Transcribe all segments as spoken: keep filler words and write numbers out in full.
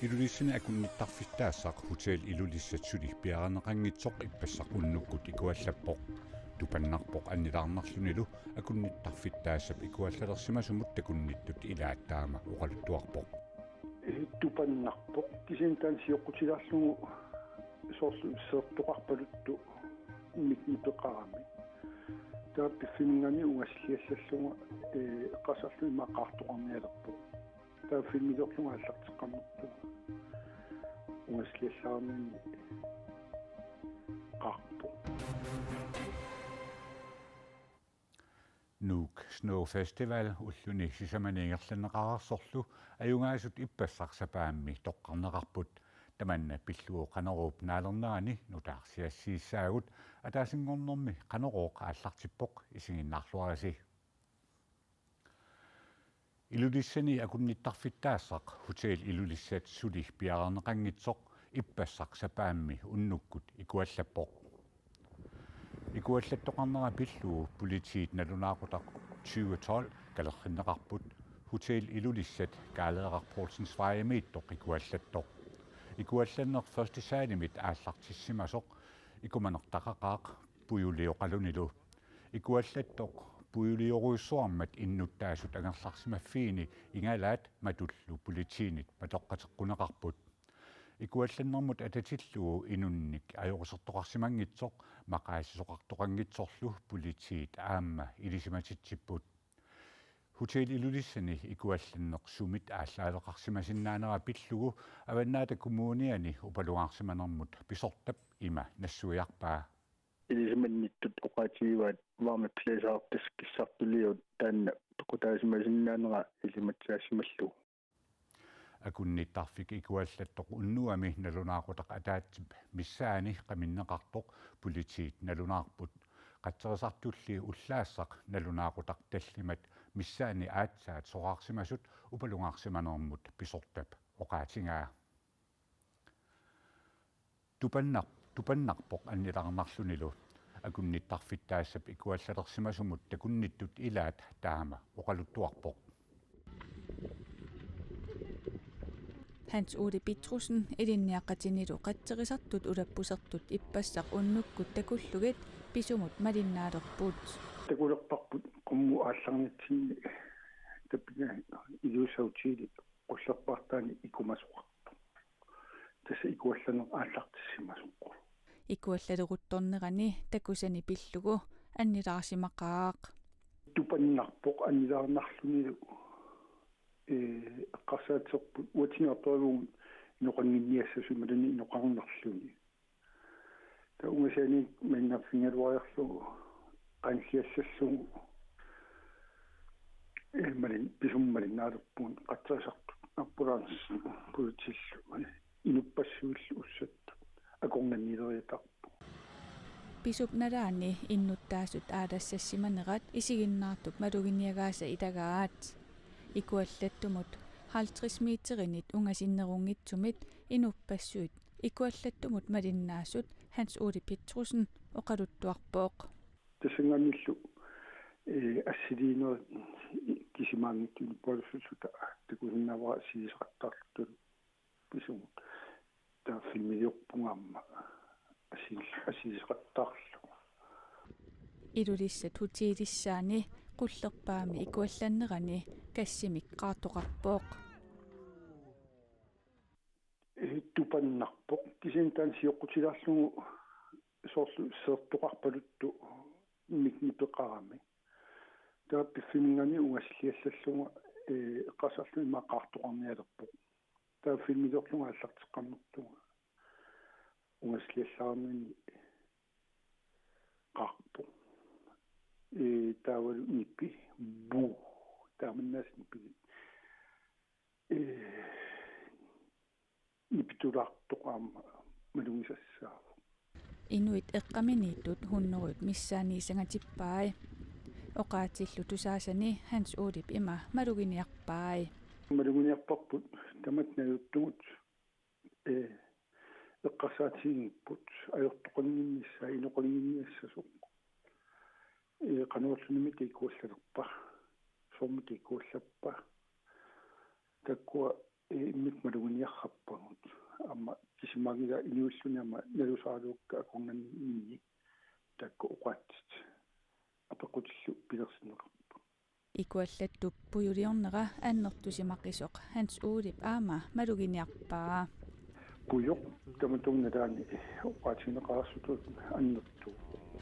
Ilulissani akunnittarfittaassaq Hotel Ilulissat suli piareerneqanngitsoq ippassaq unnukkut ikuallappoq. Tupannarpoq annilaarnarlunilu akunnittarfittaassap ikuallalersimasumut takunnittut ilaat taama oqaluttuarpoq. Tupannarpoq kisianni taanna sioqqutilaarlugu soorlu seertoqarpaluttoq mik nipeqarami. Taava piffimminngaanniit ungasilliallallugu, ee, eqqarsarlunga ima qaartoqarnialerpoq. Taava filmiliorlunga aallarteqqammerpunga ungasilliallaarninni qaarpoq. Nuuk Snow Festival ulluni sisamani ingerlanneqareersorlu ajugaasut ippassaq sapaammi toqqarneqarput. Tamanna pillugu Qanoruup naalernerani nutaarsiassiissaagut, ataasinngornermi Qanorooq aallartippoq, isiginnaarluarisi. Ilulissani akunnittarfittaassaq Hotel Ilulissat suli piareerneqanngitsoq ippassaq sapaammi unnukkut ikuallappoq. Ikuallattoqarnera pillugu politiit nalunaaqutaq tyve tolv kalerrinneqarput Hotel Ilulissat Kaaleeraq Poulsens Vejimiittoq ikuallattoq. Ikuallanneq første salimit aallartissimasoq ikumanertaqaqaaq pujuli oqalunilu. Ikuallattoq pujuliorujussuarmat innuttaasut angerlarsimaffiini igalaat matullu politiinit matoqqateqquneqarput. Ikuallannermut atatillugu inunnik ajoqusertoqarsimanngitsoq maqaasisoqartoqanngitsorlu politiit aamma ilisimatitsipput. Hotel Ilulissani ikuallanneq sumit aallaaveqarsimasinnaanera pillugu Avannaata Kommuniani upalungaarsimanermut pisortap ima nassuiarpaa. Ilisimannittut oqaatigivaat varmepladser tassa kissartuliorluni taanna pequtaasimasinnaanera ilisimatissimallugu. Akunnittarfik ikuallattoq unnuami nalunaaqutaq ataatsip missaani qaminneqartoq politiit nalunaarput. Qatserisartulli ullaassaq nalunaaqutaq tallimat missaani aatsaat soraarsimasut upalungaarsimanermut pisortap oqaatigaa. Tupannar-, tupannarpoq annilaarnarlunilu. Akunnittarfittaassap ikuallalersimasumut takunnittut ilaat taama oqaluttuarpoq. Hans Ole Petrussen ilinniaqatinilu qatserisartut ulappusertut ippassaq unnukkut takullugit pisumut malinnaalerput. Takulerparput qummut aallarnitsinni tappinga Ilulissat Hotelip qullerpaartaani ikumasoqartoq. Tassa ikuallanneq aallartissimasoq. Ikuallaleruttornerani takusani pillugu annilaarsimaqaaq. Tupannarpoq annilaarnarlunilu, ee, eqqarsaaterput uatsinnartorugun inoqannginniassasut imaluunniit inoqarnerluni. Taava ungasianiit malinnaaffigigaluariarlugu qaangiallallugu, ee, malin-, pisumut malinnaalerpugut qatserisartut, ambulance, politiillu, inuppassuillu ussattut akornanniileriataarput. Pisup nalaani innuttaasut aalassassimanerat isiginnaartup maluginiagaasa ilagaat. Ikuallattumut halvtreds meterinit ungasinnerunngitsumit inuppassuit ikuallattumut malinnaasut Hans Ole Petrussen oqaluttuarpoq. Tassanngaanniillu, ee, assiliinerit kisimaanngitsut inuppassuillu takusinnaavara assiliisaqattaarluta pisumut. Taava filmiliorpunga aamma assil-, assiliisaqattaarlugu. Ilulissat hotelissaani qullerpaami ikuallannerani gassimik qaartoqarpoq. Ee, tupannarpoq. Kisianni taanna sioqqutilaarlugu soorlu seertoqarpaluttoq mik nipeqarami. Taava piffimminngaanniit ungasilliallallugu, ee, eqqarsarlunga ima qaartoqarnialerpoq. Taava filmiliorlunga aallarteqqammerpunga ungasilliallaarninni qaarpoq. Ee, taavalu nipi, bu, taamannaasa nipi. Ee, nipitulaartoq aamma malugisassaavoq. Inuit eqqaaminiittut hunnorujut missaanniissangatippai. Oqaatillu tusaasani Hans Olep ima maluginiarpai. Maluginiarparput tamatta najuttugut, ee, eqqarsaatiginngillat ajortoqannginnissaa, inoqannginniassasoq. Ee, qanorluunniit ikuallalerpa, soormita ikuallappa. Taakkua, ee, immikkut maluginiarpakka. Nama nalusaaluukka akornanni taakku oqaatsit apeqqutillu pilersinneqarput. Ikuallattup pujuliornera annertusimaqisoq Hans Olep aamma maluginiarpaa. Pujoq tamatuma taanna oqaatigineqareersutut annertuvoq.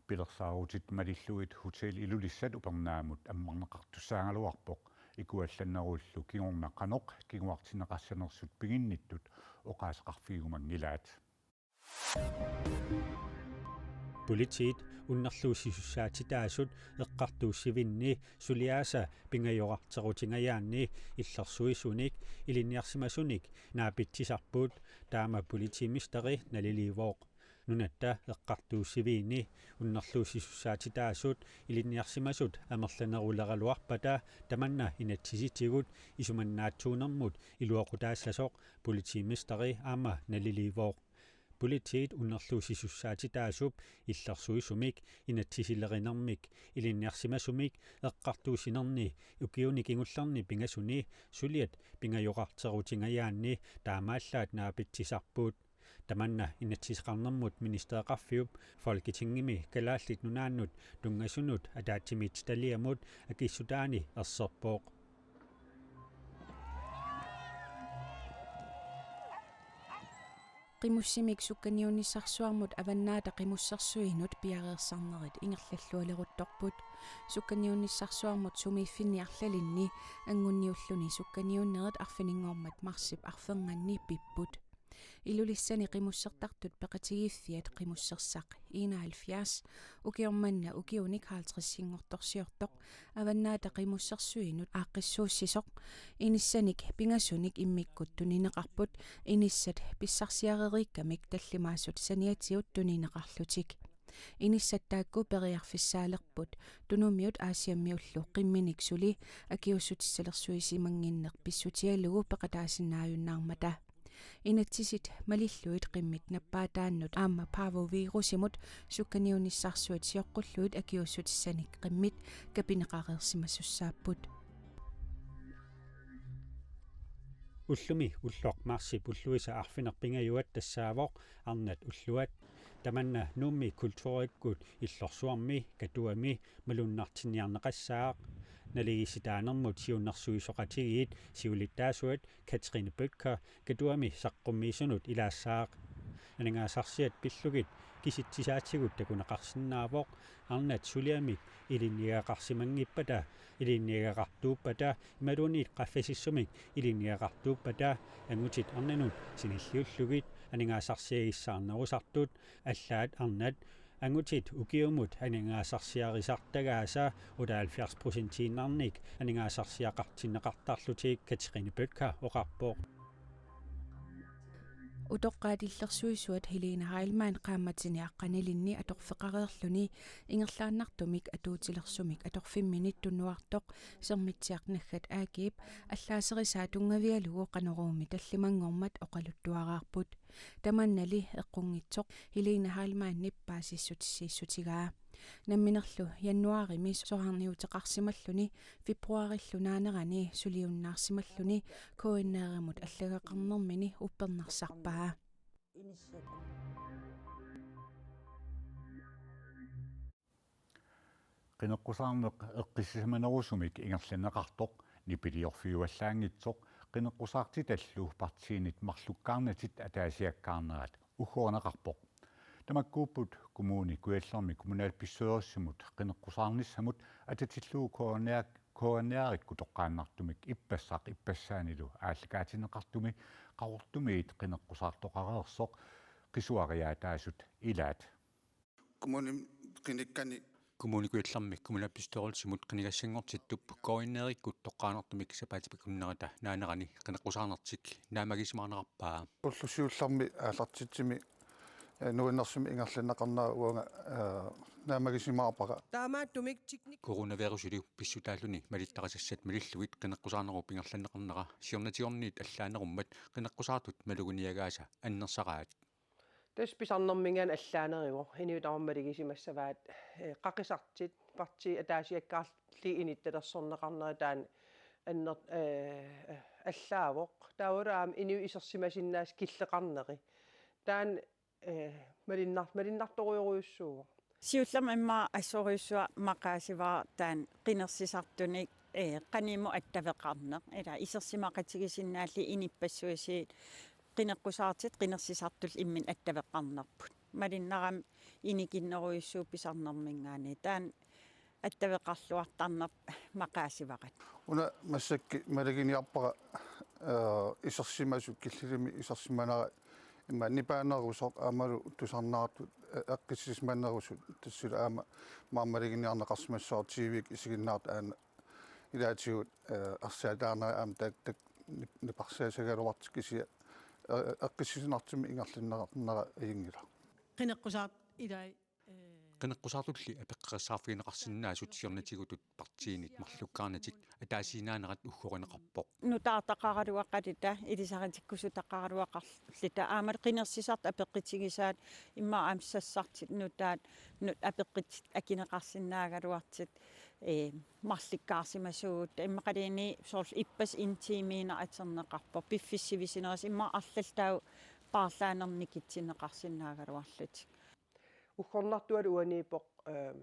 Pilersaarutit malillugit Hotel Ilulissat upernaamut ammarneqartussaagaluarpoq. Ikuallannerullu kingorna qanoq kinguartinneqassanersut piginnittut oqaaseqarfigigumanngilaat. Politiit unnerluussisussaatitaasut eqqartuussivinni suliaasa pingajorarterutingajaanni illersuisunik ilinniarsimasunik naapitsisarput, taama politimesteri naliliivoq. Nunatta eqqartuussiviini unnerluussisussaatitaasut ilinniarsimasut amerlaneruleraluarpata tamanna inatsisitigut isumannaatsuunermut iluaqutaassasoq politimesteri aamma naliliivoq. Politiit unnerluussisussaatitaasup illersuisumik inatsisilerinermik ilinniarsimasumik eqqartuussinerni ukiuni kingullerni pingasuni suliat pingajorarterutingajaanni taamaallaat naapitsisarput. Tamanna inatsiseqarnermut ministereqarfiup Folketingimi Kalaallit Nunaannut tunngasunut ataatsimiititaliamut akissutaani erserpoq. Qimussimik sukkaniunnissarsuarmut Avannaata Qimussersuinut piareersarnerit ingerlallualeruttorput. Sukkaniunnissarsuarmut sumiiffinni arlalinni angunniulluni sukkaniunnerit arfininngormat marsip arfernganni pipput. Ilulissani qimussertartut peqatigiiffiat Qimussersaq enoghalvfjerds ukioq manna ukiunik halvtredsinngortorsiortoq Avannaata Qimussersuinut aaqqissuussisoq inissanik pingasunik immikkut tunineqarput, inissat pissarsiarereerakkamik tallimaasut saniatigut tunineqarlutik. Inissat taakku periarfissaalerput Tunumiut Aasiammiullu qimminik suli akiuussutissalersuisimannginneq pissutigalugu peqataasinnaajunnaarmata. Inatsisit malillugit qimmit nappaataannut aamma parvovirusimut sukkaniunnissarsuit sioqqullugit akiuussutissanik qimmit kapineqareersimasussaapput. Ullumi ulloq marsip ulluisa arfineq-pingajuat tassaavoq arnat ulluat. Tamanna Nuummi kulturikkut illorsuarmi Katuami malunnartinniarneqassaaq. Naligiissitaanermut siunnersuisoqatigiit siulittaasuat Katrine Bødker Katuami saqqummiisunut ilaassaaq. Aningaasarsiat pillugit kisitsisaatigut takuneqarsinnaavoq arnat suliamik ilinniagaqarsimanngippata, ilinniagaqartuuppata imaluunniit qaffasissumik ilinniagaqartuuppata angutit arnanut sinilliullugit aningaasarsiagissaarnerusartut. Allaat arnat angutit ukiumut aningaasarsiarisartagaasa otteoghalvfjerds procentiinnarnik aningaasarsiaqartinneqartarlutik Katrine Bødker oqarpoq. Utoqqaat illersuisuat Helene Heilmann qaammatini aqqanilinni atorfeqareerluni ingerlaannartumik atuutilersumik atorfimminit tunuartoq Sermitsiaq naggat A G-p allaaserisaa tunngavigalugu Qanoruumi tallimanngormat oqaluttuaraarput. Tamannali eqqunngitsoq Helene Heilmannip paasissutissiissutigaa. Namminerlu januaarimi soraarniuteqarsimalluni februaarillu naanerani suliunnaarsimalluni K N R-imut allagaqarnermini uppernarsarpaa. Qineqqusaarneq eqqissisimanerusumik ingerlanneqartoq nipiliorfiuallaanngitsoq qineqqusaartitallu partiinit marlukkaarnatit ataasiakkaarnerat uggorineqarpoq. Tamakkuupput Kommune Kujallermi kommunalbestyrelsimut qineqqusaarnissamut atatillugu K N R, K N R-ikkut toqqaannartumik ippassaq ippassaanilu aallakaatinneqartumi Qaqortumiit qineqqusaartoqareersoq qisuariaataasut ilaat. Kommunimi qinikkani. Kommune Kujallermi kommunalbestyrelsimut qinigassanngortittup K N R-ikkut toqqaannartumik sapaatip akunnerata naanerani qineqqusaarnertik naammagisimaarneqarpaa. Ulloq siullermi aallartitsimi, eh, nuannersumik ingerlanneqarnera uanga, eh, naammagisimaarpara. Taamaattumik teknik. Coronavirusilu pissutaalluni malittarisassat malillugit qineqqusaarnerup ingerlanneqarnera siornatigorniit allaanerummat qineqqusaartut maluginiagaasa annersaraat. Tassa pisarnerminngaanniit allaanerivoq, inuit tamarmik malugisimassavaat, eh, qaqisartut, partiit ataasiakkaarlugit inittalersorneqarnerat taanna anner-, eh, eh, allaavoq. Taavalu aamma inuit isersimasinnaasut killeqarneri. Taanna, eh, malinnar-, malinnartorujorujussuuvoq. Siullermik immaqa assorujussuaq maqaasivara taanna qinersisartunik, eh, qanimut attaveqarneq. Ila isersimaqatigisinnaallugit inuppassuit qineqqusaartut qinersisartullu imminnut attaveqarnerput. Malunnarami inikinnerujussuuvoq pisarnerminngaanniit. Taanna attaveqarluartarneq maqaasivara. Una massakkut maluginiarpara, eh, isersimasut killilimmik isersimanera immaqa nipaanerusoq aammalu tusarnaartut, eh, eqqissisimanerusut, tassalu aamma maani maluginiarneqarsimassaaq T V-kkut isiginnaartut aana ilaatigut, eh, arsaataarnera aamma taak taak nip-, niparsaassagaluartut kisianni, eh, eqqissisinartumik ingerlanneqarnera ajunngilaq. Qineqqusaartut ilai, eh, qineqqusaartulli apeqqutaaffigineqarsinnaasut siornatigutut partiinit marlukkaarnatik ataasiinnaanerat uggorineqarpoq. Nutaartaqaraluaqaluta, ilisaritikkusutaqaraluaqarluta, aammalu qinersisartut apeqqutigisaat immaqa aamma sassartut nutaat, nutaat apeqqutit akineqarsinnaagaluartut, eh, marlukkaarsimasuugut, immaqaluunniit soorlu ippassaq en time-inik atorneqarpoq, piffissaq sivisunerusumik immaqa arlallit taava paarlaanermik nikitsinneqarsinnaagaluarlutik. Uggornartualu uaniippoq, ehm,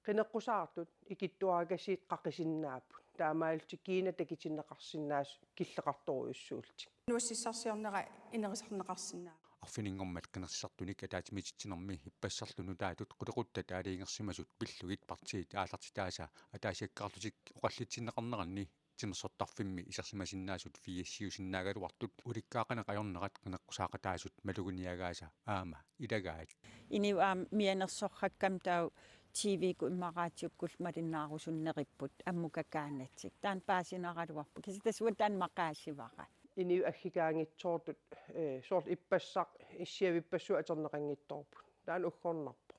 qineqqusaartut ikittuarakasiit qaqisinnaapput. Taamaalillutik kiinaq takutinneqarsinnaasut killeqartorujussuullutik. Nuassissarsiornera inerisarneqarsinnaavoq. Arfininngormat qinersisartunik ataatsimiititsinermi ippassarlu nutaatut qulequttat aalajangersimasut pillugit partiit aallartitaasa ataasiakkaarlutik oqallitsinneqarneranni timersortarfimmi isersimasinnaasut fiassiusinnaagaluartut ulikkaaqaneq ajornerat qineqqusaaqataasut maluginiagaasa aamma ilagaat. Inuit aamma mianersortakkami taava T V-kkut immaqa raatiukkullu malunnaarusunneripput ammukakaannatik. Taanna paasinaraluarpoq. Kisianni tassa uani taanna maqaasivara. Inuit aggikaanngitsoortut, eh, soorlu ippassaq issiavippassuit atorneqanngitsoorput. Taanna uggornarpoq.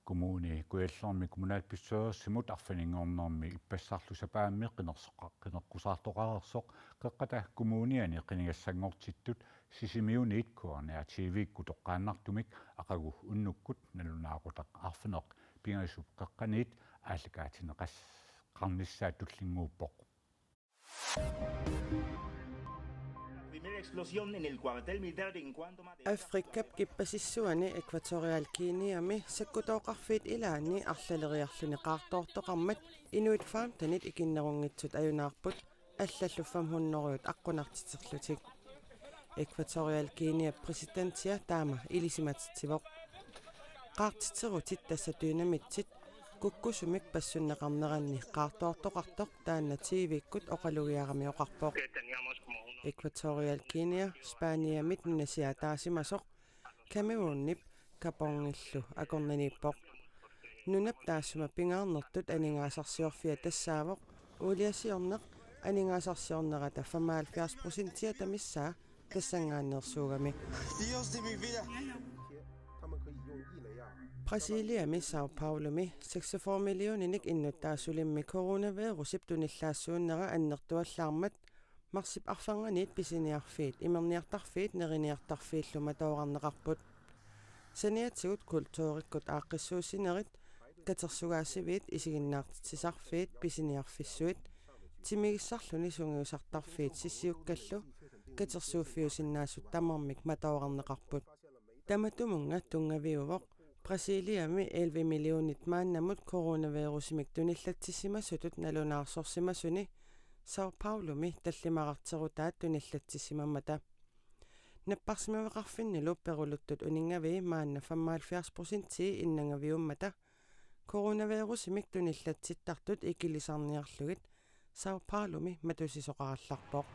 Kommune Kujallermi kommunalbestyrelsimut arfininngornermi ippassarlu sapaammi qinersoqa-, qineqqusaartoqareersoq Qeqqata Kommuniani qinigassanngortittut Sisimiuniit K N R T V-kkut toqqaannartumik aqagu unnukkut nalunaaqutaq arfineq-pingasut qeqqaniit aallakaatinneqas-, qarnissaat tullinnguuppoq. Primera explosión en el cuartel militar de Nkuanto Mate. Afrikap kippasissuani Equatorial Guineami sakkutooqarfiit ilaanni arlaleriarluni qaartoortoqarmat inuit femtenit ikinnerunngitsut ajunaarput, allallu femhundredet aqqunartiterlutik. Equatorial Guineap præsidentia taama ilisimatitsivoq. Qaartiterutit tassa dynamitsit kukkusumik passunneqarneranni qaartoortoqartoq taanna T V-kkut oqalugiarami oqarpoq. Equatorial Guinea Spaniamit nunasiaataasimasoq Cameroonip Gabonillu akornanniippoq. Nunap taassuma pingaarnertut aningaasarsiorfia tassaavoq uuliasiorneq, aningaasarsiornerata femoghalvfjerds procentia tamissaa tassanngaanneersuugami. Dios de mi vida. Brasiliami Sao Paulomi seksogfyrre millioninik innuttaasulimmi coronavirusip tunillaassuunnera annertuallaarmat marsip arfernganiit pisiniarfiit, imerniartarfiit neriniartarfiillu matoorarneqarput. Saniatigut kulturikkut aaqqissuussinerit, katersugaasiviit, isiginnaartitsisarfiit, pisiniarfissuit, timigissarluni sungiusartarfiit sissiukkallu katersuuffiusinnaasut tamarmik matoorarneqarput. Tamatumunnga tunngaviuvoq Brasiliami elleve millionit maannamut coronavirusimik tunillatsissimasutut nalunaarsorsimasuni Sao Paulomi tallimararterutaat tunillatsissimammata. Napparsimmaveqarfinnilu peruluttut uninngavii maanna femoghalvfjerds procentii innangaviummata coronavirusimik tunillatsittartut ikilisarniarlugit Sao Paulomi matusisoqarallarpoq.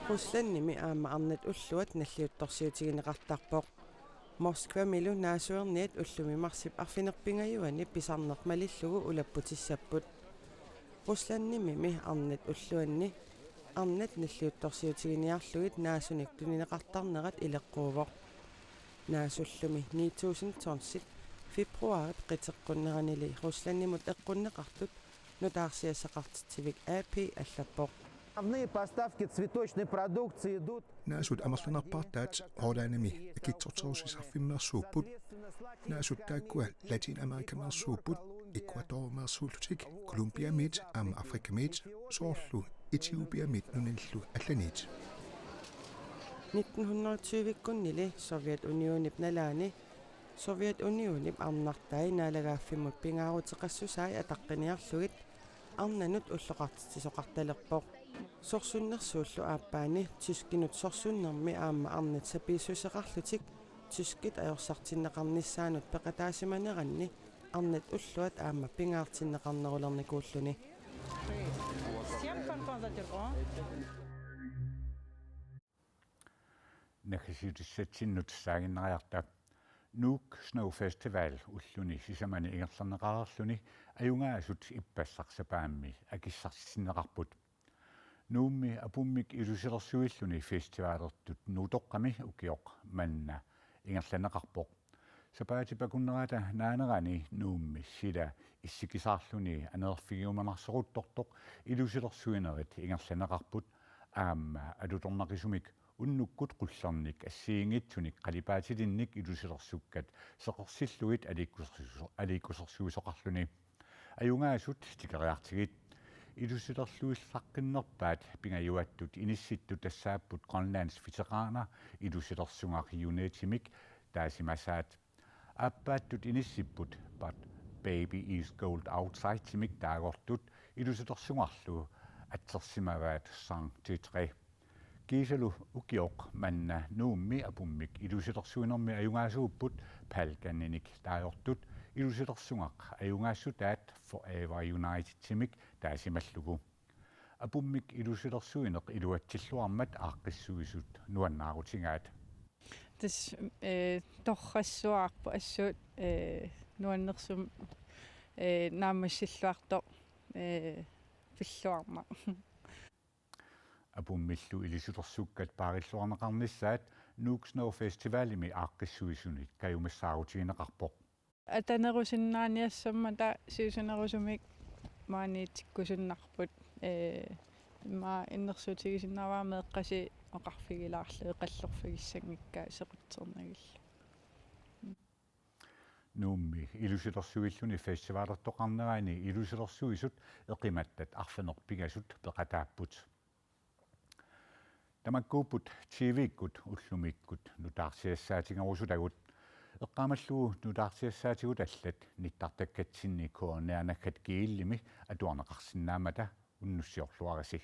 Ruslandimi aamma arnat ulluat nalliuttorsiutigineqartarpoq. Moskvamilu naasuerniat ullumi marsip arfineq-pingajuanni pisarneq malillugu ulapputissapput. Ruslandimimi arnat ulluanni arnat nalliuttorsiutiginiarlugit naasunik tunineqartarnerat ileqquuvoq. Naasullumi ni tusind tonsit februaarip qiteqqunneranili Ruslandimut eqqunneqartut nutaarsiassaqartitsivik A P allappoq. Основные поставки цветочной продукции идут. Naasut amerlanerpaartaat Hollandimi akitsorterusisarfimmeersuupput. Naasut taakkua Latinamerikameersuupput, Ecuadorimeersuullutik, Colombiamiit aamma Afrikamiit, soorlu Etiopiamiit nunanillu allaniit. Nitten hundrede tyve-kkunnili Sovjetunionip nalaani Sovjetunionip arnartai naalagaaffimmut pingaaruteqassusai ataqqiniarlugit arnanut ulloqartitsisoqartalerpoq. Sorsunnersuullu aappaani tyskinut sorsunnermi aamma arnat sapiissuseqarlutik tyskit ajorsartinneqarnissaannut peqataasimaneranni arnat ulluat aamma pingaartinneqarnerulernikuulluni. Naggasiutissatsinnut saaginnariarta. Nuuk Snow Festival ulluni sisamani ingerlanneqareerluni ajugaasut ippassaq sapaammi akissarsitinneqarput. Nuummi apummik ilusilersuilluni festivalertut Nuutoqqami ukioq manna ingerlanneqarpoq. Sapaatip akunnerata naanerani Nuummi sila issikisaarluni aneerfigiuminarsoruttortoq ilusilersuinerit ingerlanneqarput, aamma alutornaqisumik unnukkut qullernik assigiinngitsunik qalipaatilinnik ilusilersukkat seqersillugit aliikkusersu-, aliikkusersuisoqarluni. Ajugaasut tikeriartigit. Ilusilersuillaqqinnerpaat pingajuattut inissittut tassaapput Grønlands Veteraner ilusilersugaq Unitimik taasimasaat. Aappaattut inissipput But Baby Is Cold Outsideimik taagortut ilusilersugarlu atsersimavaat Saint-Tropez. Kiisalu ukioq manna Nuummi apummik ilusilersuinermi ajugaasuupput Balkaninik taagortut ilusilersugaq ajugaassutaat Forever Unitedimik taasimallugu. Apummik ilusilersuineq iluatsilluarmat aaqqissuisut nuannaarutigaat. Tassa, eh, torrassuarput assut, eh, nuannersumik, eh, naammassilluartoq, eh, pilluarnaq. Apummillu ilusilersukkat paarilluarneqarnissaat Nuuk Snow Festivalimi aaqqissuisunit kajumissaarutigineqarpoq. Atanerusinnaaniassammata siusinnerusumik maaniitsikkusunnarput, ee, immaqa innersuutigisinnaavara meeqqasi oqarfigilaarlugit qallorfigissanngikkaat sequtsernagillu. Nuummi ilusilersuilluni festivalertoqarnerani ilusilersuisut eqimattat arfineq-pingasut peqataapput. Tamakkuupput T V-kkut ullumikkut nutaarsiassaatigerusutagut. Eqqaamallugu nutaarsiassaatigut allat nittartakkatsinni K N R naggat gl-imi atuarneqarsinnaammata unnussiorluarisi.